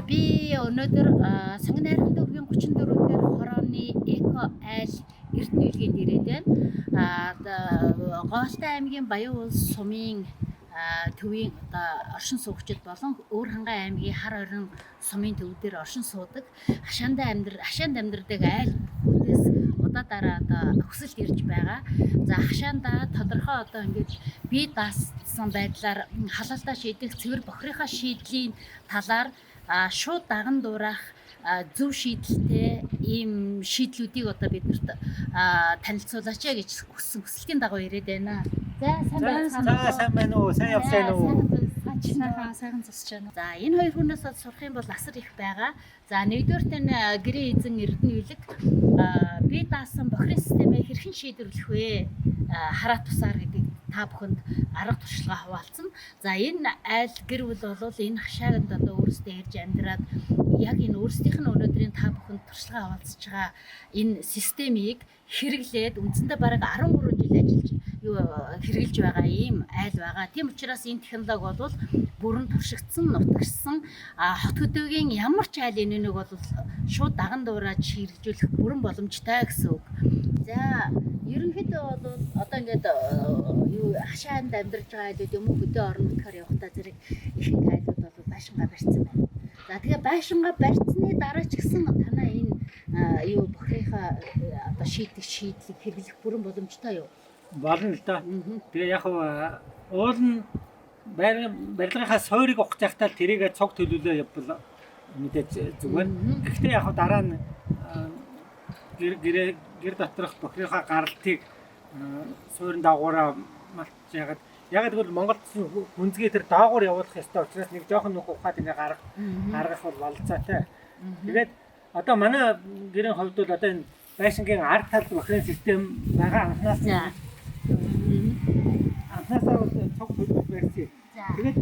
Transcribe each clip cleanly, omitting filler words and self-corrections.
Би өнөөдөр Сонгон найрхан дүүргийн 34 дэх хорооны эко айл Эрдэнэ үйлгийн ирээд байна. Говьалтай аймгийн Баян улс сумын төвийн одоо оршин суугчид болон Өвөр хангай аймгийн Хар орин сумын төв дээр оршин суудаг хашаанд амьдардаг айл бүхүүдээс удаа дараа одоо хүсэлт ирж байгаа. За, хашаандаа тодорхой одоо ингээд бие даасан байдлаар халаалтаа шийдэх цэвэр бохирынхаа шийдлийн талаар шууд даган дуурайх зөв шийдэлтэй ийм шийдлүүдийг одоо биднэрт танилцуулаач гэж хүссэн хүсэлтийн дагуу ирээд байна. За, сайн байцгаана За, уу? сайн байна уу? Сайн явсан уу? Сайхан Сайхан засаж байна. За, энэ хоёр хүнээс бол сурах юм бол асар их байгаа. За, нэгдүгээр нь гэрээ эзэн Эрдэнэ Үлэг бие даасан бохирын системээ хэрхэн шийдвэрлэх вэ? Хараат тусаар гэдэг та бүхэнд арга туршлага хуваалцсан. За, энэ айл гэр бүл бол энэ хашаагт одоо өөрсдөө ирж амьдраад яг энэ өөрсдийнх нь өнөөдрийн та бүхэнд туршлага хуваалцж байгаа энэ системийг хэрэглээд үндсэндээ бараг 13 жил ажиллаж юу хэрэгжилж байгаа ийм айл байгаа. Тийм учраас энэ технологи бол бүрэн туршигдсан, нутагшсан, хот хөдөөгийн ямар ч айл энэ нэг бол шууд даган дуурайж хэрэгжүүлэх бүрэн боломжтой гэсэн үг. За, ерөнхийдөө бол одоо ингээд юу хашаанд амьдарч байгаа айлууд юм уу, хөдөө орон нутгаар явахдаа зэрэг ихэнх айлууд бол байшингаа барьсан байна. За, тэгээ байшингаа барьсны дараа ч гэсэн танаа энэ юу бохирынхаа одоо шийдэх шийдлийг хэрэглэх бүрэн боломжтой юу? Болно л доо. Тэгээ яг уул нь барилгынхаа суурийг ухаж явахдаа л тэрийгэ цуг төлөвлөө явбал мэдээж зүгээр. Гэхдээ яг дараа нь гэр гэрээ гэр доторх бохирынхаа гаралтыг суурин даагаараа малтж яагаад яг гэвэл Монголд хүнзгээ тэр доогуур явуулах ёстой учраас нэг жоохон нүх ухаад ингээ гаргах бол бололцоотой. Тэгээд одоо манай гэрийн хувьд бол одоо энэ байшингийн ард талд бохирын систем байгаа. Анхнаас анхнаасаа бол цуг төлөвлөж барьсан. Тэгээд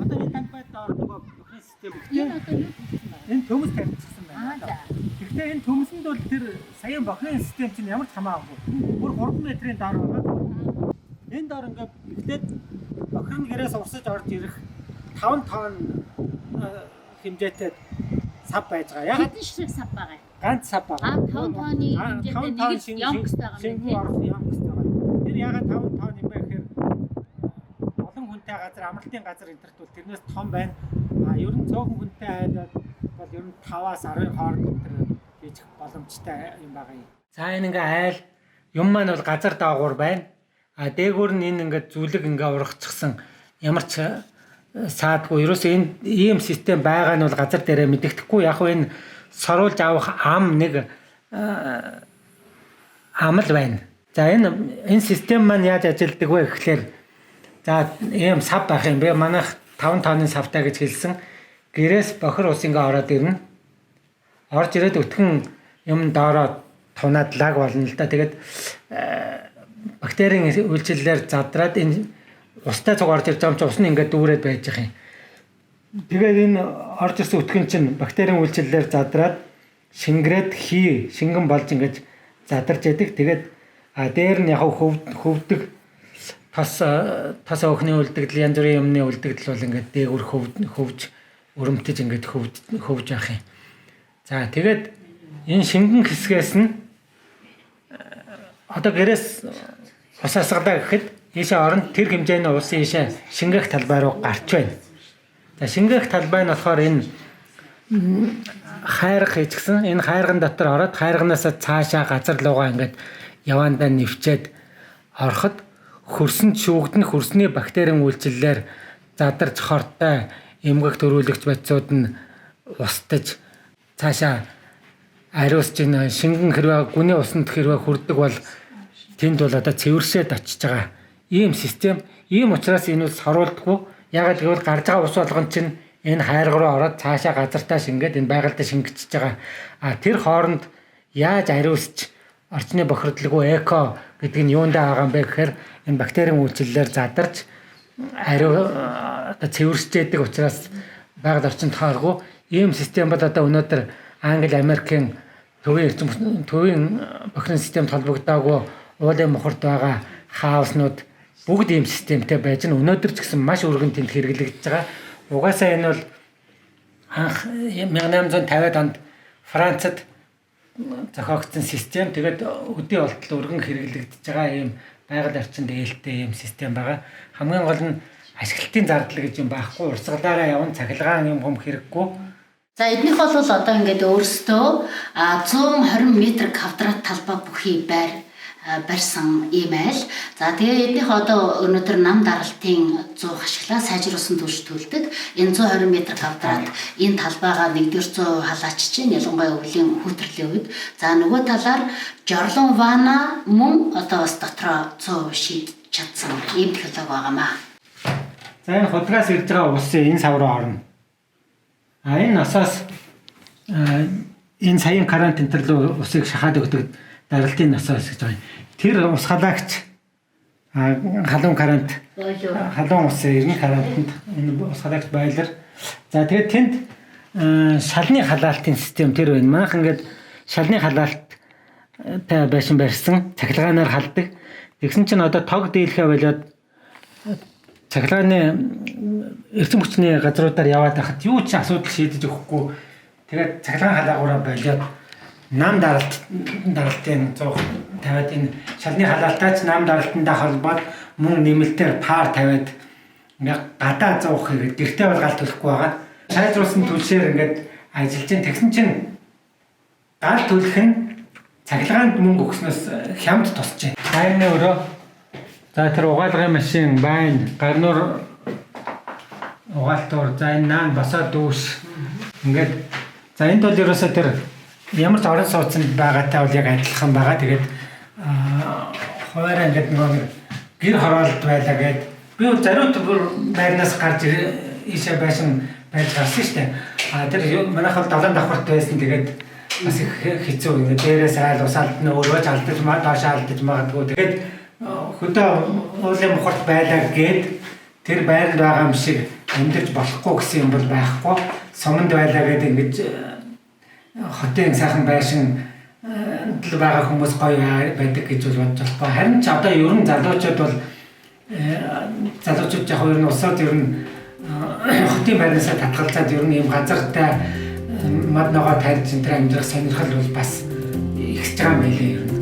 одоо энэ талбай доор нөгөө бохирын систем. Энэ одоо юу тавьсан байна? Энэ төмөс тавьчихсан байна. Гэхдээ энэ төмөсөнд бол тэр саяын бохирын систем чинь ямар ч хамаагүй. Бүр 3 метрийн доор байгаа. Энэ доор ингээд эхлээд бохирын гэрээс урсаж орж ирэх 5 тонн хэмжээтэй сав байж байгаа. Яг Хэдэн ширхэг сав байгаа юм? Ганц сав байгаа. 5 тонны хэмжээтэй нэг л ёмкостой байгаа юм тийм. Ёмкостой байгаа. Тэр ягаад 5 тонн юм бэ гэхээр олон хүнтэй газар, амралтын газар энтерт бол тэрнээс том байна. А ер нь цөөхөн хүнтэй айл бол ер нь 5-аас 10-ын хооронд энтер хийж боломжтой юм байгаа юм. За, энэ ингээ айл юм маань бол газар доогуур байна. А дээгүүр нь энэ ингээ зүлэг ингээ ургацсан, ямар ч саадгүй. Ерөөсөө энэ ийм систем байгаа нь бол газар дээрээ мэдэгдэхгүй. Яг нь энэ соруулж авах ам нэг ам л байна. За, энэ систем маань яаж ажилладаг вэ гэхлээр, за, ийм сав байх юм бэ. Манайх 5 тонны савтай гэж хэлсэн. Гэрээс бохир ус ингээ ороод ирнэ. Орж ирээд өтгөн юм доороо тунаад лаг болно л да. Тэгээд бактерийн үйлчлэлээр задраад энэ устай цуг орж ирж байгаа юм чи ус нь ингээд дүүрээд байж байгаа юм. Тэгээд энэ орж ирсэн өтгөн чинь бактерийн үйлчлэлээр задраад шингэрээд хий шингэн болж ингээд задарч яадаг. Тэгээд дээр нь яг хөвдөг тос тос өөхний үлдэгдэл, янз бүрийн юмны үлдэгдэл бол ингээд дээгүр хөвж өрөмтөж ингээд хөвж явах юм. За, тэгээд энэ шингэн хэсгээс нь одоо гэрээс ус асгалаа гэхэд ийшээ орон тэр хэмжээний ус ийшээ шингэх талбай руу гарч байна. За, шингэх талбай нь болохоор энэ хайрга хийчихсэн. Энэ хайрган дотор ороод хайрганаасаа цаашаа газар руугаа ингээд яваандаа нэвчээд ороход хөрсөнд шүүгдэн, хөрсний бактерийн үйлчлэлээр задарч хортой эмгэг төрүүлэгч бодисууд нь устж цаашаа ариусч энэ шингэн хэрвээ гүний усанд хэрвээ хүрдэг бол тэнд бол одоо цэвэршээд очиж байгаа ийм систем. Ийм учраас энэ бол соруулдаггүй. Ягаад гэвэл гарч байгаа ус болгон чинь энэ хайрга руу ороод цаашаа газартаа шингээд энэ байгальдаа шингэчихэж байгаа. А тэр хооронд яаж ариусч орчны бохирдлого эко гэдэг нь юундаа байгаа юм бэ гэхээр энэ бактерийн үйлчлэлээр задарч ариу одоо цэвэршдэг учраас байгаль орчинд тааргүй. Ийм систем бол одоо өнөөдөр Англи, Америкийн төвийн эрчим төвийн бохирын системд холбогдоогүй уулын мухарт байгаа хауснууд бүгд ийм системтэй байж нь өнөөдөр ч гэсэн маш өргөн тэнд хэрэглэгдэж байгаа. Угаасаа энэ бол Анх 1850-ад онд Францад зохиогдсон систем. Тэгээд өдий болтол өргөн хэрэглэгдэж байгаа ийм байгаль орчинд ээлтэй ийм систем байгаа. Хамгийн гол нь ашиглалтын зардал гэж юм байхгүй. Урсгалаараа явна, цахилгаан юм хүм хэрэггүй. За эднийх бол одоо ингээд өөрсдөө 120 м квадрат талбай бүхий байр барьсан ийм айл. За тэгээ эднийх одоо өнөөдөр нам даралтын 100 ашиглаа сайжруулсан түлш төлдөг. Энэ 120 м квадрат энэ талбайгаа 1-100% халаач чинь ялангуяа өвлийн хүүтрлийн үед. За нөгөө талаар жорлон вана мөн одоо бас дотроо 100% шийдэж чадсан ийм технологи байгаамаа. За энэ худгаас ирж байгаа ус энэ сав руу орно. А энэ насаас энэ саяын карантин төрлөө усыг шахаад өгдөг даралтын насаас гэж байгаа юм. Тэр ус халаагч халуун карант халуун ус ирнэ карантанд энэ ус халаагч байлар. За тэгээд тэнд шалны халаалтын систем тэр байна. Манайх ингээд шалны халаалттай байшин барьсан цахилгаанаар халдаг. Тэгсэн чинь одоо тог дийлхэ болоод цахилгааны эрчим хүчний газруудаар яваад байхад юу ч асуудал шийдэж өгөхгүй. Тэгээд цахилгаан халаагаараа болоод нам даралтын 150-ад энэ шалны халаалтаач нам даралтандаа холбоод мөн нэмэлтээр пар тавиад ингээ гадаа 100 хийгээд гэртээ бол гал төлөхгүй байгаа. Сайжруулсан түлшээр ингээд ажиллаж чинь тэгсэн чинь гал төлөх нь цахилгаанд мөнгө өгснөөс хямд тусч байна. Хайрны өрөө. За тэр угаалгын машин байна. Гарнуур угаалтуур, за энэ наан босоо дүүш. Ингээд за энд бол ерөөсөө тэр ямар ч орон сууцнд байгаатай бол яг адилхан байгаа. Тэгээд хуваараа ингээд нөгөө нэг гэр хороолт байлаа гэд би бол зариут бүр байрнаас гарч ийшээ байшин байж гарсан шүү дээ. А тэр манайх бол 7 давхарт байсан. Тэгээд бас их хэцүү. Ингээд дээрээс айл ус алдна, өөрөө ч алдаж доош алдаж магадгүй. Тэгээд хөдөө уулын мухарт байлаа гэд тэр байранд байгаа юм шиг амьдарч болохгүй гэсэн юм бол байхгүй. Суманд байлаа гэд ингэж хотын сайхан байшин байгаа хүмүүс гоё байдаг гэж бол бодож болохгүй. Харин ч одоо ер нь залуучууд бол залуучууд яг ер нь улсууд ер нь хотын байрнаасаа татгалзаад ер нь ийм газартай мад ногоо тарьж энэ төр амьдрах сонирхол бол бас ихсэж байгаа юм байлээ ер нь.